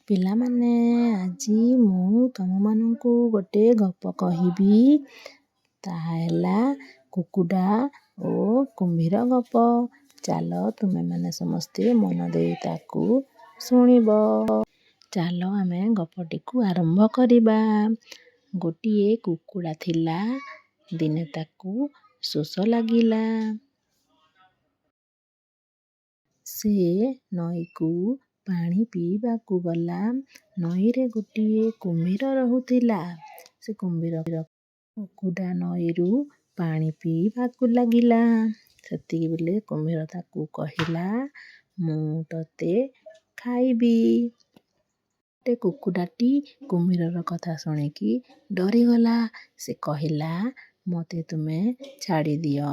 ପିଲାମାନେ, ଆଜି ମୁଁ ତୁମମାନଙ୍କୁ ଗୋଟେ ଗପ କହିବି। ତାହା ହେଲା କୁକୁଡ଼ା ଓ କୁମ୍ଭୀର ଗପ। ଚାଲ, ତୁମେମାନେ ସମସ୍ତେ ମନ ଦେଇ ତାକୁ ଶୁଣିବ। ଚାଲ, ଆମେ ଗପଟିକୁ ଆରମ୍ଭ କରିବା। ଗୋଟିଏ କୁକୁଡ଼ା ଥିଲା। ଦିନେ ତାକୁ ଶୋଷ ଲାଗିଲା। ସେ ନଈକୁ ପାଣି ପିଇବାକୁ ଗଲା। ନଈରେ ଗୋଟିଏ କୁମ୍ଭୀର ରହୁଥିଲା। ସେ କୁମ୍ଭୀର କୁକୁଡ଼ା ନଈରୁ ପାଣି ପିଇବାକୁ ଲାଗିଲା। ସେତିକିବେଳେ କୁମ୍ଭୀର ତାକୁ କହିଲା, "ମୁଁ ତୋତେ ଖାଇବି।" କୁକୁଡ଼ାଟି କୁମ୍ଭୀରର କଥା ଶୁଣିକି ଡରିଗଲା। ସେ କହିଲା, "ମୋତେ ତୁମେ ଛାଡ଼ିଦିଅ।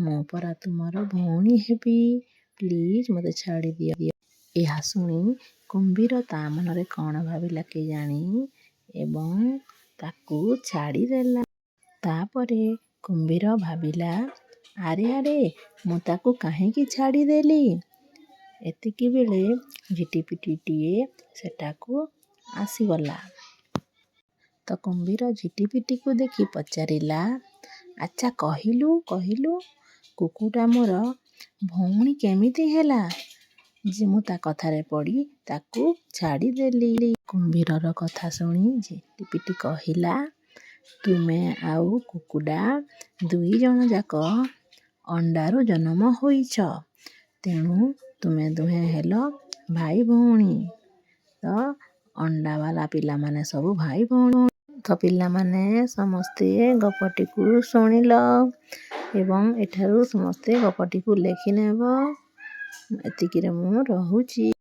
ମୁଁ ପରା ତୁମର ଭଉଣୀ ହେବି। ପ୍ଲିଜ୍, ମୋତେ ଛାଡ଼ିଦିଅ।" ଏହା ଶୁଣି କୁମ୍ଭୀର ତା ମନରେ କ'ଣ ଭାବିଲା କେଜାଣି ଏବଂ ତାକୁ ଛାଡ଼ିଦେଲା। ତାପରେ କୁମ୍ଭୀର ଭାବିଲା, "ଆରେ ଆରେ, ମୁଁ ତାକୁ କାହିଁକି ଛାଡ଼ିଦେଲି?" ଏତିକିବେଳେ ଝିଟିପିଟିଟିଏ ସେଠାକୁ ଆସିଗଲା। ତ କୁମ୍ଭୀର ଝିଟିପିଟିକୁ ଦେଖି ପଚାରିଲା, "ଆଚ୍ଛା କହିଲୁ କହିଲୁ, କୁକୁଡ଼ା ମୋର ଭଉଣୀ କେମିତି ହେଲା ଯେ ମୁଁ ତା କଥାରେ ପଡ଼ି ତାକୁ ଛାଡ଼ିଦେଲି?" କୁମ୍ଭୀରର କଥା ଶୁଣି ଝିଟିପିଟି କହିଲା, "ତୁମେ ଆଉ କୁକୁଡ଼ା ଦୁଇଜଣ ଯାକ ଅଣ୍ଡାରୁ ଜନ୍ମ ହୋଇଛ। ତେଣୁ ତୁମେ ଦୁହେଁ ହେଲ ଭାଇ ଭଉଣୀ।" ତ ଅଣ୍ଡାବାଲା ପିଲାମାନେ ସବୁ ଭାଇ ଭଉଣୀ। ତ ପିଲାମାନେ, ସମସ୍ତେ ଗପଟିକୁ ଶୁଣିଲ ଏବଂ ଏଠାରୁ ସମସ୍ତେ ଗପଟିକୁ ଲେଖିନେବ। ଏତିକିରେ ମୁଁ ରହୁଛି।